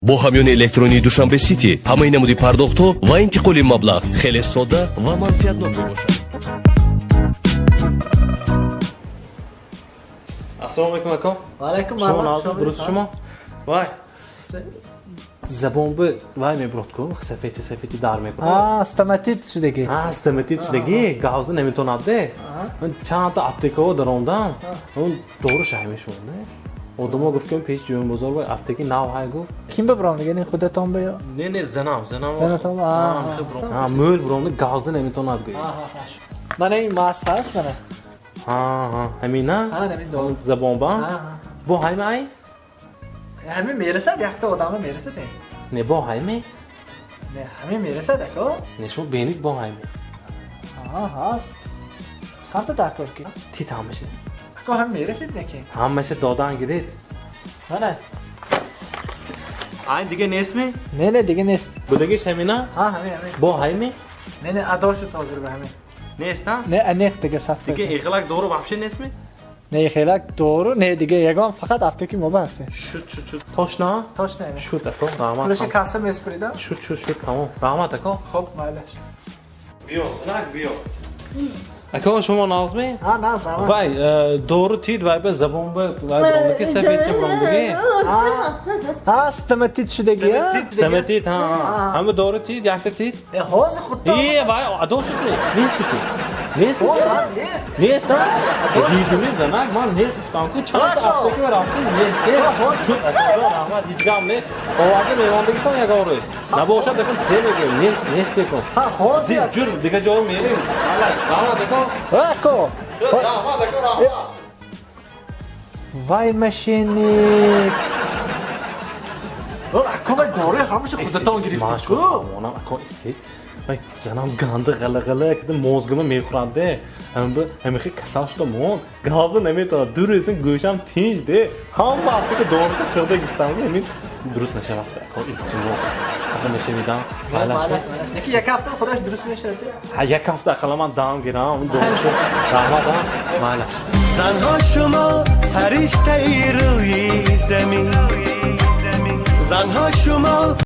Бо ҳамёни электронии Душанбе Сити ҳамаи намуди пардохтҳо ва интиқоли маблағ хеле содда ва манфиатнок мебошад. Ассалому алайкум, ако. Ва алайкум. Шумо нағз, дуруст шумо? Вай. Забон бы вай мебурад ку, сафети сафети дар мекунад. А, стоматит шудаги. А, стоматит шудаги, гавза наметонад де. Ман чандта аптекаҳо даромдам. Он дору шай мешуд, не? Одамо гуфт, ки пеш Ҷӯёнбозор вай аптеки нав ҳай гуфт. Ким ба биром дигани, худатон ба ё? Не, не, занам, занам. Занатон, а. А, мӯл биромда, гавза наметонад гӯй. Мана ин мас ҳаст, мана. Ҳа, ҳа, ҳамина? Ҳа, ҳамин дору. Забонба? Ҳа, ҳа. Бо ҳайма ай? Ҳамин мерасад, якта одама мерасад ин. Не, бо ҳайме? Не, ҳамин мерасад, ако. Не, шумо бенид, бо ҳайме? Ҳа, ҳаст. Чандта даркор ки? Тит ҳамаша. Ако, ҳамин мерасид неки? Ҳамаша додан гиред. Мана. Ай, дига нестми? Не, не, дига нест. Будагиш ҳамина? Ҳа, ҳамин, ҳамин. Бо ҳайме? Не, не, адо шуд ҳозир ба ҳамин. Нест, ҳа? Не, аниқ дига сад Дига фоиз. ихелак дору вообще нестми? Не, хелак дору, не, дига ягон, фақат аптеки мо ба ҳаст. Шуд, шуд, шуд. Точно? Точно ҳамин. Шуд, ако, раҳмат. Пулаша касса меспуридам. Шуд, шуд, шуд, тамом. Раҳмат, ако. Хоб, майлаш. Биё, занак, биё. Ако, шумо нағзми? Ҳа, нағз, раҳмат. Вай, дору тид, вай ба забон ба вай биромдаки, сафедча биромдаги. Ҳа, стоматит шудаги, ҳа? Стоматит, ҳа, ҳа. Ҳама дору тид, якта тид. Э, ҳозир худтон. Е, вай, адо шуд ми? Нест бити. Нест бити? Ҳозир нест. Нест, ҳа? Дидими, занак, ман нест гуфтам ку, чанд аптека рафтим, нест. Шуд, ако, раҳмат, ҳеҷ гап не. Оварда меҳмондагитон ягон рӯз. Набошад, акун се мегӯем, нест, нест екун. Ҳа, ҳозир. Ҷур, дига ҷо мерем. Раҳмат, ако. Ако. Раҳмат, ако, раҳмат. Вай, мошенник. Ако, вай дорои ҳамаша худатон гирифтед ку. Монам, ако, истед. Вай, занам ганда ғала-ғала кида мозгима мехӯрад де. Ҳамба ҳамихи касал шуда мон, гавза наметавонад. Ду рӯзин гӯшам тинҷ де. Ҳама аптека дорута кирда гирифтам, ҳамин дуруст нашавафта. Ако, илтимос. Хафа нашавидам. Майлашми? Неки як ҳафта худаш дуруст мешавад. Ҳа, як ҳафта ақалла ман дам гирам, дорушу. Раҳмат, ҳа. Майлаш. Занҳо, шумо фариштаи рӯи замин, занҳо шумо.